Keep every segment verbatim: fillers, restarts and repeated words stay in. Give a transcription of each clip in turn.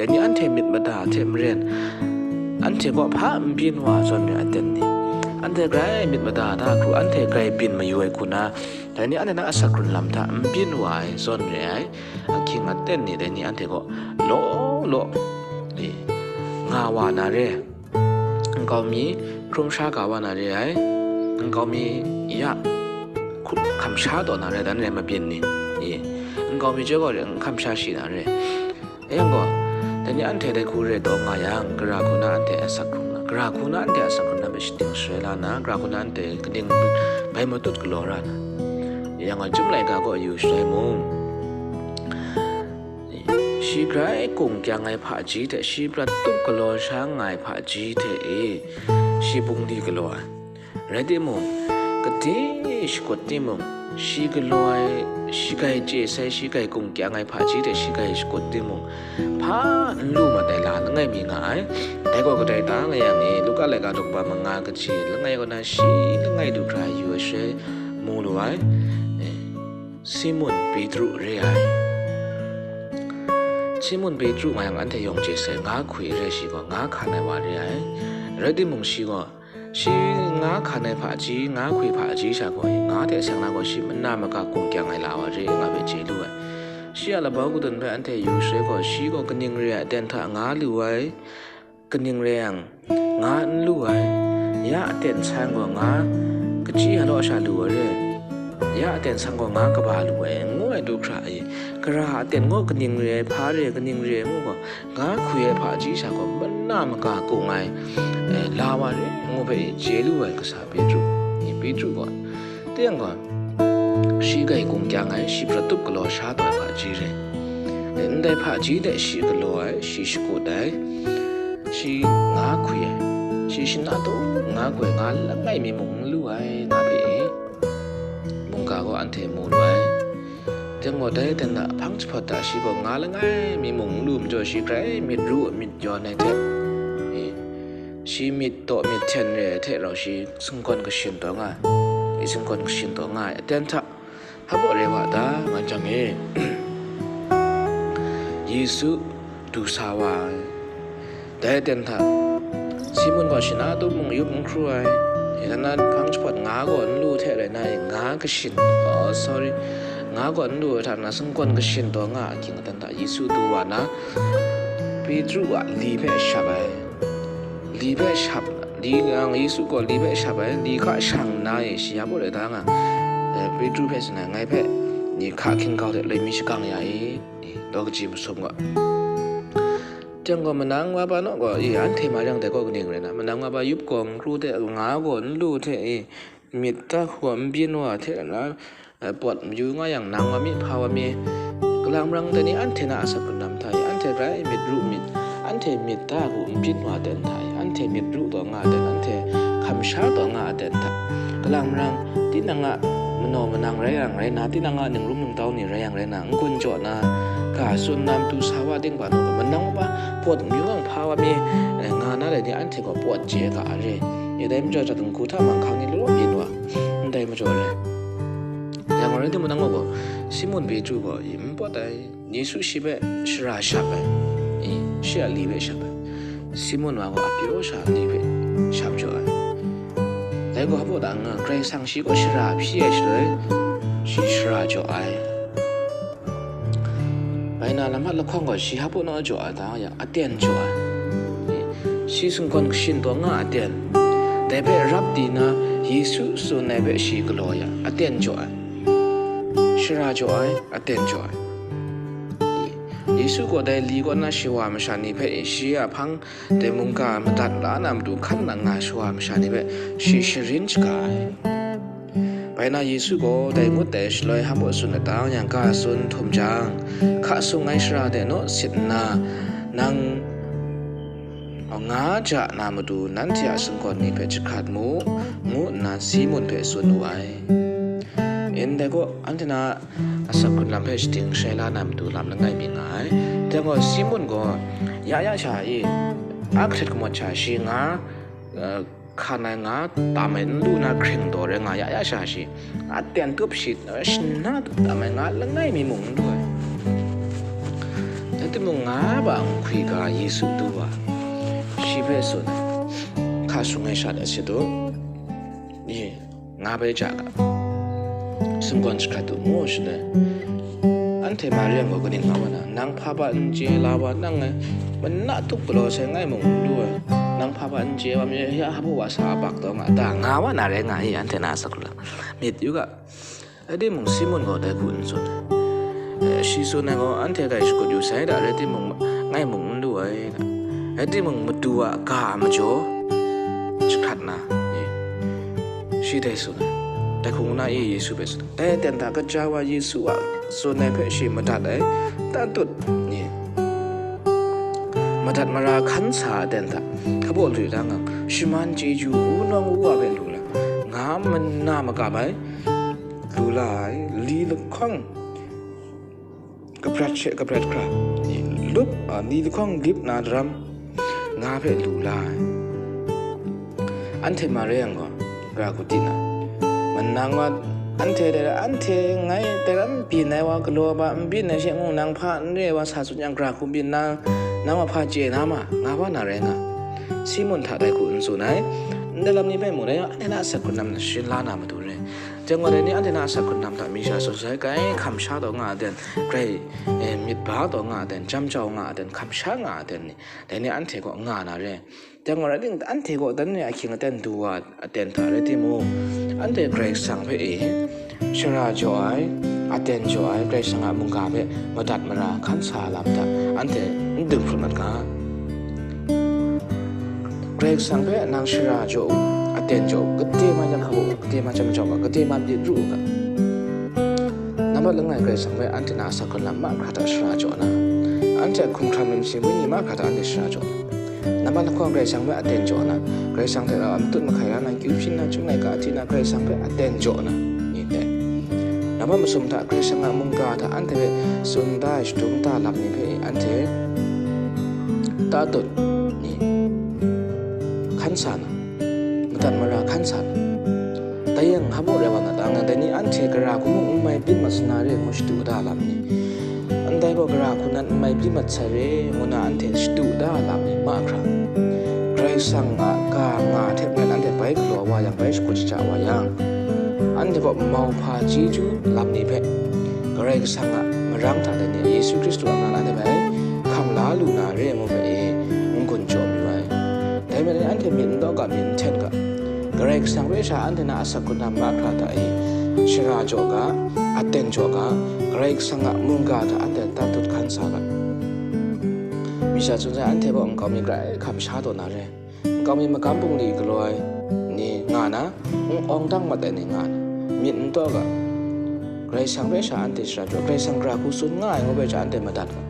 Dai ni anhte myit mada hte maren, anhte kaw hpa n byin wa ai zawn re ai, aten ni. Anhte grai myit mada da hkru, anhte grai byin mayu ai hku na, dai ni anhte na asak hkrun lam hta n byin wa ai zawn re ai, ahkying aten ni dai ni anhte kaw law law, e, nga wa na re. Nkau mi hkrum sha ga wa na re ai, nkau mi ya hkrum hkam sha taw na re, dan re mabyin ni, e, nkau mi chyoi gaw re, hkam sha shi na re. Yang gaw, dai ni anhte dai hku re taw nga yang, gara hku na anhte asak hkrung na, gara hku na anhte asak hkrung na hpe shading sharai la na, gara hku na anhte kaning bai matut galaw ra na. Yang gaw, Chyum laika kaw yu sharai mung, shi grai kung kyang ai hpaji hte, shi prat tup galaw sha nga ai hpaji hte e, shi bungli galaw ai. Rai timung, gade shakut timung, shi galaw ai, shi grai chye sai, shi grai kung kyang ai hpaji hte shi grai shakut timung, hpa n lu mat ai la langai mi nga ai. Dai gaw kadai ta nga yang e, Luka laika daw kaba manga kaji langai kaw na shi langai du hkra yu ai shaloi mu lu ai. E, Simun Petru re ai. Simun Petru nga yang anhte yawng chye sai, nga hkwi re, shi gaw nga hkan ai wa re ai. Rai timung, shi gaw Shi nga hkan ai hpaji, nga hkwi hpaji sha gaw, nga hte seng na gaw shi mana maka kung kyang ai la wa re nga hpe chye lu ai. Shi a labau kadun hpe anhte yu shaloi gaw, shi gaw kaning re ai aten hta nga lu ai, kaning re yang, nga n lu ai, ya aten san gaw nga kachyi halaw sha lu ai re, ya aten san gaw nga kaba lu ai, ngu ai du hkra e, gara aten gaw kaning re ai, hpa re ai, kaning re ai ngu gaw, nga hkwi ai hpaji sha gaw mana maka kung ai, eh, la wa re ngu hpe chye lu ai kasa Petru, Petru gaw, teng gaw, shi grai kung kyang ai, shi prat tup galaw sha taw ai hpaji re. Eh, ndai hpaji hte shi galaw ai, shi shakut ai, shi nga hkwi ai, shi shana taw nga hkwi ai, nga langai mi mung n lu ai, nga hpe e, mungga gaw anhte mu lu ai. Teng gaw, dai aten hta hpang jahpawt hta shi gaw nga langai mi mung n lu majaw, shi grai myit ru myit yawn ai hte, e, shi myit taw myit hten re ai hte rau shi singgawn kashin taw nga ai, e, singgawn kashin taw nga ai aten hta, hpa baw re wa ta, ngan jang e, Yesu du sa wa ai. Dai aten hta, Simun gaw shana tup mung yup n hkru ai, e, dan na hpang jahpawt nga gaw n lu hte rai na e, nga kashin, oh, sorry, nga gaw n lu ai hta na, singgawn kashin taw nga ahkying aten hta, Yesu du wa na, Petru a li hpe shap ai, li hpe shap, li, yang Yesu gaw li hpe shap ai, li hka shang nna e, shi ya baw rai da nga, eh, Petru hpe tsun ai, ngai hpe, ni hka hkying kau hte loi mi shagang ya e, ni, daw kaji masum gaw. Teng gaw, manang wa pa naw gaw, e, anhte ma yang dai gaw kaning rai na, manang wa pa yup gaw n hkru hte, nga gaw n lu hte, e, myit ta hku gaw n byin wa hte na, eh, pawt mayu nga yang, nang wa mi, hpa wa mi, kalang marang dai ni anhte na asak hkrun lam hta e, anhte grai myit ru myit, anhte myit ta hku n byin wa ten hta e, anhte myit ru taw nga ten, anhte hkam sha taw nga ten hta, kalang marang tinang a manaw manang rai yang rai na, tinang a ningrum ningtau ni rai yang rai na, n-gun jaw na, ga tsun na matu sa wa ting hpa naw gaw, manang wa pa pawt mayu nga, hpa wa mi, eh, nga na dai ni anhte gaw pawt chye ga a re. E, dai majaw jat nhku hta manghkang ni law law byin wa, ndai majaw re. Yang rai timung, nang gaw, Simun Petru gaw, e, n pawt ai, Yesu shi hpe shara shap ai, e, shi a li hpe shap ai, Simun wa gaw a pyaw sha li hpe shap jaw ai. Dai gaw hpa baw da nga, Karai Kasang shi gaw shara hpyi ai shaloi, shi shara jaw ai. Bai na, lam hta lahkawng gaw shi hpa baw naw jaw ai ta yang, aten jaw ai. Shi singgawn kashin taw nga aten. Dai hpe rap di na, Yesu tsun ai hpe shi galaw yang, aten jaw ai. Shara jaw ai, aten jaw ai. Yesu gaw dai li kaw na shawa masha ni hpe, shi a hpang dai mungga madat la na matu hkan nang nga shawa masha ni hpe, shi sharin shaga ai. Bai na, Yesu gaw dai ngut ai shaloi hpa baw tsun ai ta yang, ga tsun htum jang, hka sung ai shara de naw sit nna, nang nga ja na matu nanhte a singgawn ni hpe jahkrat mu, ngu nna Simun hpe tsun wu ai. Ndai gaw, anhte na asak hkrun lam hpe shading sharai la na matu lam langai mi nga ai. Dai gaw, Simun gaw ya ya sha e, a kahtet kamawt sha shi nga, eh, hkan ai nga tam ai n lu na hkring daw rai nga ya ya sha shi, aten tup shi, eh, shana tup tam ai nga langai mi mung n lu ai. Dai Timung nga ba a hkwi ga Yesu du wa, shi hpe tsun ai, hka sung ai shat a sit u, i, nga bai ja ga, sumgawn jahkrat u, ngu shaloi, anhte Mari gaw kaning nga wa na, nang hpa ba n chye la wa, nang e mana tup galaw sai ngai mung n lu ai, nang hpa ba n chye wa, mi ya hpa wa sa a bak taw nga ta, nga wa na rai nga i, anhte na a sakhkut lam myit yu ga. Rai timung, Simun gaw dai hku n tsun ai. Eh, shi tsun ai gaw, anhte dai shakut yu sai da, rai timung, ngai mung n lu ai da. Rai timung, Madu a ga a majaw jahkrat na, e, shi dai tsun ai. Dai hku nna e Yesu hpe tsun ai. Dai aten hta kaja wa Yesu a tsun ai hpe shi madat ai, tatut, e, madat mara hkan sa aten hta, hkabaw lwi da ngang, shaman chyeju, wunawng wuwa hpe lu la, nga mana makam ai, lu la ai, li lahkawng kabrat she kabrat hkra, lup, a, li lahkawng lip na daram, nga hpe lu la ai. Anhte Mari yang gaw, gara hku di na, manang wa, anhte dai, anhte ngai daram byin ai wa galaw ba, n byin ai she ngu, nang hpa n re ai wa sa tsun yang, gara hku byin na, nang wa hpa chye na ma, nga wa na rai nga. Simun hta dai hku n tsun ai, ndai lam ni hpe mung rai, anhte na a sakhkut lam na sharin la na matu re. Dai wa dai ni anhte na a sakhkut lam hta mi sha tsun sai, grai hkam sha taw nga a ten, grai, eh, myit ba taw nga a ten, jam jau nga a ten, hkam sha nga a ten ni, dai ni anhte kaw nga na re. Dai wa rai ting, anhte kaw dan ni ahkying aten du wa aten hta rai timung, anhte Karai Kasang hpe e shara jaw ai, aten jaw ai, Karai Kasang a mungga hpe madat mara hkan sa ai lam hta anhte n dun hkrum mat ga. Karai Kasang hpe nang shara jaw u, aten jaw u, gade ma yang hkabaw u, gade ma chyam jaw u ga, gade ma myit ru u ga. Nambat langai Karai Kasang hpe anhte na a sakhkut lam mahkra hta shara jaw na, anhte a hkumhkrang rimsi wenyi mahkra hta anhte shara jaw na, nambat lahkawng Karai Kasang hpe aten jaw na, Karai Kasang hte rau ai matut mahkai ra na, kyu hpyin na, chyum laika hti na, Karai Kasang hpe aten jaw na, ni dai. Nambat masum hta Karai Kasang a mungga hta anhte hpe tsun da ai shadum da lam ni hpe anhte tatut, ni, hkan sa na, madat mara hkan sa na. Dai yang hpa mung rai wa na ta, nga dai ni anhte gara hku mung n mai byin mat sa na re ngu shadu da lam ni, ndai gaw gara hku nan n mai byin mat sai re ngu na anhte shadu da lam ni mahkra, Karai Kasang a ga nga hte maren anhte bai galaw wa yang, bai shakut shaja wa yang, anhte gaw mauhpa chyeju lam ni hpe Karai Kasang a marang hta dai ni Yesu Hkristu a mung na anhte bai hkam la lu na re ngu hpe e n-gun jaw mayu ai. Dai majaw anhte myit n taw ga, myit n hten ga, Karai Kasang hpe sha anhte na a sakhkut lam mahkra hta e shara jaw ga, aten jaw ga, Karai Kasang a mungga hta anhte tatut hkan sa ga. Mi sha tsun sai, anhte gaw nkau mi grai hkam sha taw na re, nkau mi magam bungli galaw ai ni nga na, n awng dang mat ai ni nga na, myit n taw ga, Karai Kasang hpe sha anhte shara jaw, Karai Kasang gara hku tsun nga ai ngu hpe sha anhte madat ga.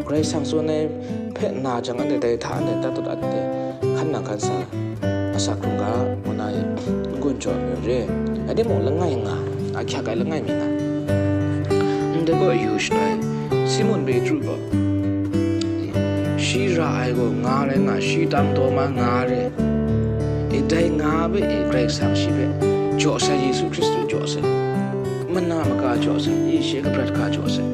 Karai Kasang tsun ai hpe na jang, anhte dai hta anhte tatut anhte hkan nang hkan sa, asak hkrung ga, ngu na n-gun jaw mayu re. Rai timung, langai nga, ahkyak ai langai mi nga. Ndai gaw yu shaloi, Simun Petru gaw, shi ra ai gaw nga rai nga, shi tam taw ma nga re. E, dai nga hpe e Karai Kasang shi hpe jaw sai, Yesu Hkristu jaw sai, mana maka jaw sai, e, shi kabrat hka jaw sai.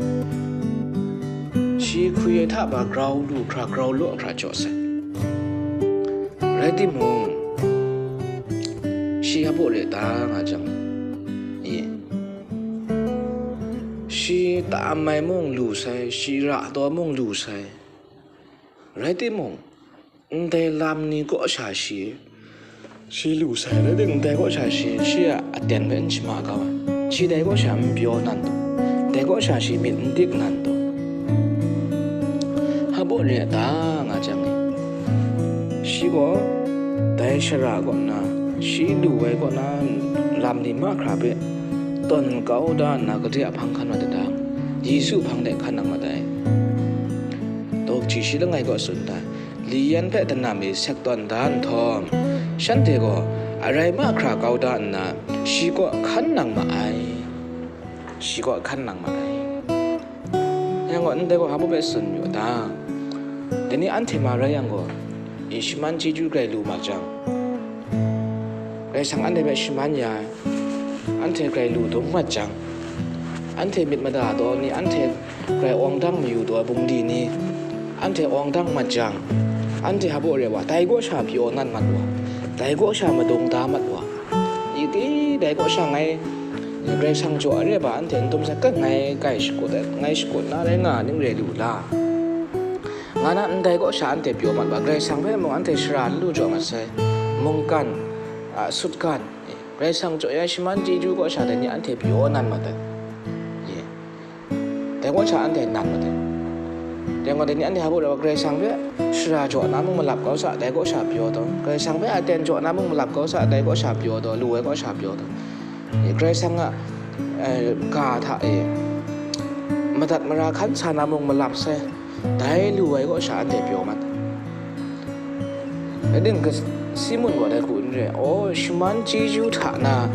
Shi hkwi ai hta ba grau lu hkra, grau law hkra jaw sai. Rai timung, shi hpa re ta nga jang, i, shi tam ai mung lu sai, shi ra taw mung lu sai. Rai timung, ndai lam ni kaw sha shi, shi lu sai rai timung, ndai kaw sha shi, shi a aten hpe n shama kau ai. Shi dai kaw sha n pyaw nan taw, dai kaw sha shi myit n dik nan taw, hpa re a ta nga jang ni, shi gaw dai shara kaw na, shi lu ai kaw na lam ni mahkra hpe tawn kau da nna, gade a hpang hkan mat ai ta? Yesu hpang de hkan nang mat ai. Daw kaji shi langai kaw tsun da, Li yan hpe danam e sek tawn da nhtawm, shanhte gaw arai mahkra kau da nna, shi kaw hkan nang ma ai. Shi kaw hkan nang ma ai. Yang gaw, ndai gaw hpa hpe tsun yu a ta? Dai ni anhte ma rai yang gaw, e, shaman chyeju grai lu ma jang, Karai Kasang anhte hpe shaman ya ai, anhte grai lu dum mat jang, Anhte myit mada taw ni, anhte grai awng dang mayu taw ai bungli ni, anhte awng dang mat jang, anhte hpa baw re wa, dai kaw sha pyaw nan mat wa, dai kaw sha madung da mat wa. Iti dai kaw sha ngai Karai Kasang jaw ai re ba, anhte n dum sai, kan ngai kai shakut ai, ngai shakut na rai nga ning re lu la? Nga na ndai kaw sha anhte pyaw mat wa, Karai Kasang hpe mung anhte shara n lu jaw mat sai, mungkan, a, sutgan, Karai Kasang jaw ya shaman chyeju kaw sha dai ni anhte pyaw nan mat ai. Ye. Dai kaw sha anhte nan mat ai. Dai kaw dai ni anhte hpa baw re wa, Karai Kasang hpe shara jaw na mung malap kau sa, dai kaw sha pyaw taw. Karai Kasang hpe aten jaw na mung malap kau sa, dai kaw sha pyaw taw, lu ai kaw sha pyaw taw. Ye, Karai Kasang a, eh, ga hta e madat mara hkan sa na mung malap sai, dai lu ai kaw sha anhte pyaw mat. Rai tim, Simun gaw dai hku n re, aw, shaman chyeju hta na,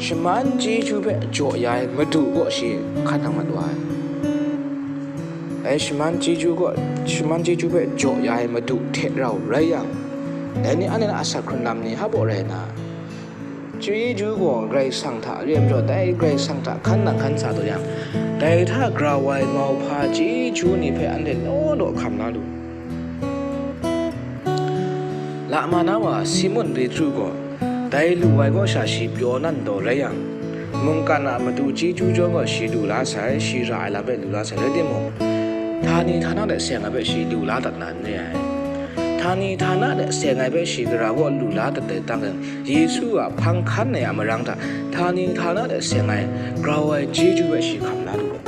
shaman chyeju hpe jaw ya ai Madu kaw shi hkan nang mat wa ai. Dai shaman chyeju kaw, shaman chyeju hpe jaw ya ai Madu hte rau rai yang, dai ni anhte na asak hkrun lam ni hpa baw rai na, chyeju gaw Karai Kasang hta re ai majaw, dai Karai Kasang hta hkan nang hkan sa taw yang, dai hta grau ai mauhpa chyeju ni hpe anhte law law hkam la lu. Lama na wa Simun Petru gaw dai lu ai kaw sha shi pyaw nan taw rai yang, mungkan a matu chyeju jaw gaw shi lu la sai, shi ra ai lam hpe lu la sai, rai timung, htani htana de seng ai hpe shi lu la dat na n re ai. Htani htana de seng ai hpe shi gara kaw lu la dat dai tang yang, Yesu a hpang hkan ai a marang hta htani htana de seng ai grau ai chyeju hpe shi hkam la lu ai.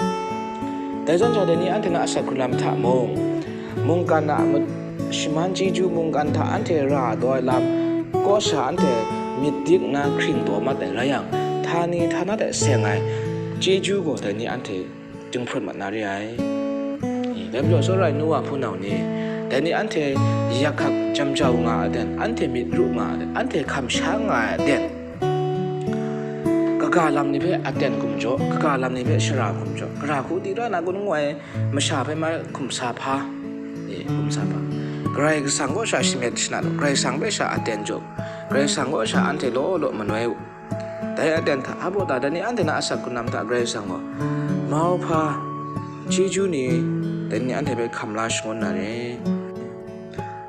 Dai zawn sha dai ni anhte na asak hkrun lam hta mung, mungkan a ma-, shaman chyeju mungkan hta anhte ra taw ai lam kaw sha anhte myit dik nna hkring taw mat ai rai yang, htani htana de seng ai chyeju gaw dai ni anhte jinghprawt mat na re ai. I, dai majaw tsawra ai nu wa hpunau ni, dai ni anhte yak hkak jam jau nga ai aten, anhte myit ru nga ai aten, anhte hkam sha nga ai aten, kaga lam ni hpe aten hkum jaw, kaga lam ni hpe shara hkum jaw, gara hku di ra na kun ngu ai masha hpe mai hkum sa hpa, e, hkum sa hpa. Karai Kasang kaw sha shamet shana lu, Karai Kasang hpe sha aten jaw, Karai Kasang kaw sha anhte law law manoi u. Dai aten hta, hpa baw ta, dai ni anhte na asak hkrun lam hta Karai Kasang gaw, mauhpa chyeju ni, dai ni anhte hpe hkam la shangun na re.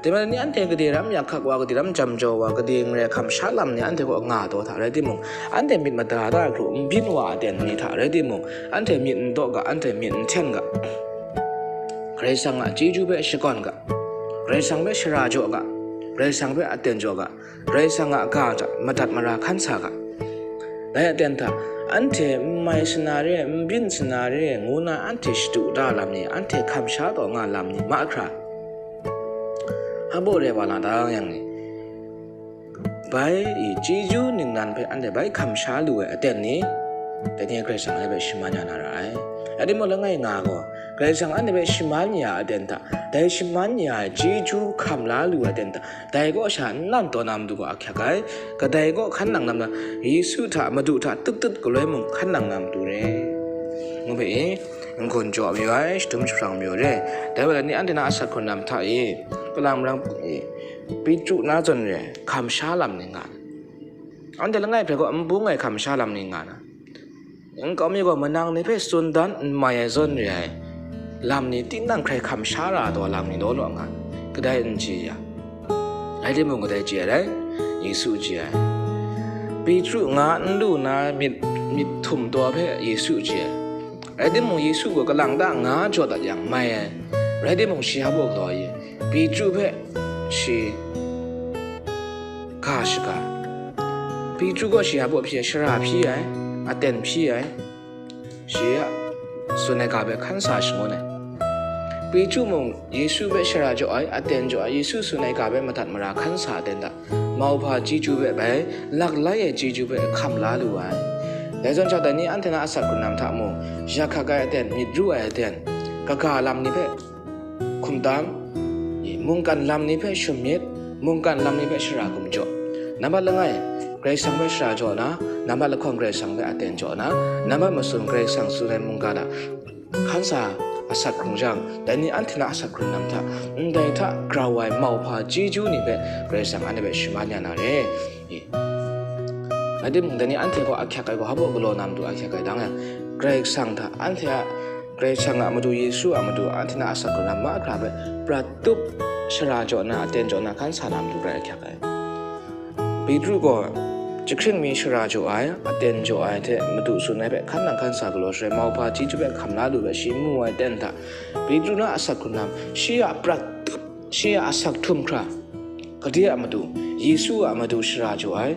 Dai majaw ni anhte gade ram yak hkak wa, gade ram jam jau wa, gade n rai hkam sha lam ni anhte kaw nga taw hta rai timung, anhte myit mada da hkru n byin wa aten ni hta rai timung, anhte myit n daw ga, anhte myit n hten ga. Karai Kasang a chyeju hpe shakawn ga, Karai Kasang hpe shara jaw ga, Karai Kasang hpe aten jaw ga, Karai Kasang a ga hta madat mara hkan sa ga. Dai aten hta, anhte n mai sana re, n byin sana re, ngu na anhte shadu da lam ni, anhte hkam sha taw nga lam ni, mahkra. Hpa baw rai wa la dang yang ni, bai i chyeju ningnan hpe anhte bai hkam sha lu ai aten ni, dai ni Karai Kasang anhte hpe shaman ya na ra ai. Rai timung, langai nga gaw, Karai Kasang anhte hpe shaman ya aten hta, dai shaman ya ai chyeju hkam la lu ai aten hta, dai kaw sha n nan taw na matu gaw ahkyak ai, kadai kaw hkan nang na matu, Yesu hta, Madu hta, tuk tuk galoi mung hkan nang na matu re, ngu hpe i, n-gun jaw mayu ai, shadum jahprang mayu re. Dai wa dai ni anhte na asak hkrun lam hta i, kalang marang i, Petru na zawn re, hkam sha lam ni nga na. Anhte langai hpe gaw n bung ai hkam sha lam ni nga na. Nkau mi gaw manang ni hpe tsun dan n mai ai zawn re ai lam ni, tinang hkrai hkam sha ra ai lam ni law law nga, kadai n chye ya. Rai timung, kadai chye ai rai? Yesu chye ai. Petru nga n lu na myit, myit htum taw hpe Yesu chye ai. Rai timung, Yesu gaw kalang ta nga jaw dat yang mai ai. Rai timung, shi hpa baw galaw ai. Petru hpe shi ga shaga. Petru gaw shi hpa baw hpyi ai, shara hpyi ai, aten hpyi ai, shi a tsun ai ga hpe hkan sa shangun ai. Petru mung Yesu hpe shara jaw ai, aten jaw ai, Yesu tsun ai ga hpe madat mara hkan sa ai aten hta, mauhpa chyeju hpe bai, laklai ai chyeju hpe hkam la lu ai. Dai zawn sha dai ni anhte na asak hkrun lam hta mung, yak hkak ai aten, myit ru ai aten, kaga lam ni hpe hkum tam, i, mungkan lam ni hpe shum myit, mungkan lam ni hpe shara hkum jaw. Nambat langai, Karai Kasang hpe shara jaw na, nambat lahkawng Karai Kasang hpe aten jaw na, nambat masum Karai Kasang tsun ai mungga hta hkan sa asak hkrung jang, dai ni anhte na asak hkrung lam hta, ndai hta grau ai mauhpa chyeju ni hpe Karai Kasang anhte hpe shaman ya na re. I, rai timung, dai ni anhte gaw ahkyak ai gaw, hpa baw galaw na matu ahkyak ai dang yang, Karai Kasang hta anhte a, Karai Kasang a matu, Yesu a matu anhte na asak hkrung lam mahkra hpe prat tup, shara jaw na, aten jaw na, hkan sa na matu rai ahkyak ai. Petru gaw jahkring mi shara jaw ai, aten jaw ai hte matu tsun ai hpe hkan nang hkan sa galaw, shaloi mauhpa chyeju hpe hkam la lu hpe shi n mu ai ten hta, Petru na asak hkrung lam, shi a prat tup, shi a asak htum hkra, gade a matu, Yesu a matu shara jaw ai,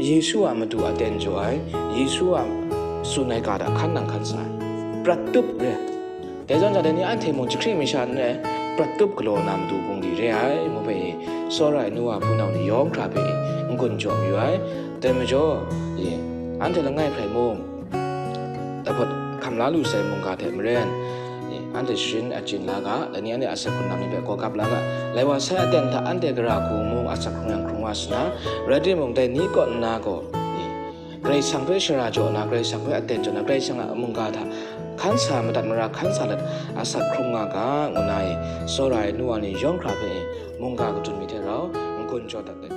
Yesu a matu aten jaw ai, Yesu a tsun ai ga hta hkan nang hkan sa ai, prat tup re. Dai zawn sha, dai ni anhte mung jahkring mi sha n rai, prat tup galaw na matu bungli re ai, ngu hpe, tsawra ai nu wa hpunau ni yawng hkra hpe n-gun jaw mayu ai. Dai majaw, e, anhte langai hpe mung, dahpawt hkam la lu sai mungga hte maren, e, anhte sharin achyin la ga, dai ni anhte asak hkrung lam ni hpe gawgap la ga, lai wa sai aten hta anhte gara hku mung asak hkrung yang hkrung wa sa na, rai timung, dai ni kaw nna gaw, e, Karai Kasang hpe shara jaw na, Karai Kasang hpe aten jaw na, Karai Kasang a mungga hta hkan sa madat mara hkan sa let asak hkrung nga ga, ngu na e, tsawra ai nu wa ni yawng hkra hpe e, mungga kadun mi hte rau n-gun jaw dat let.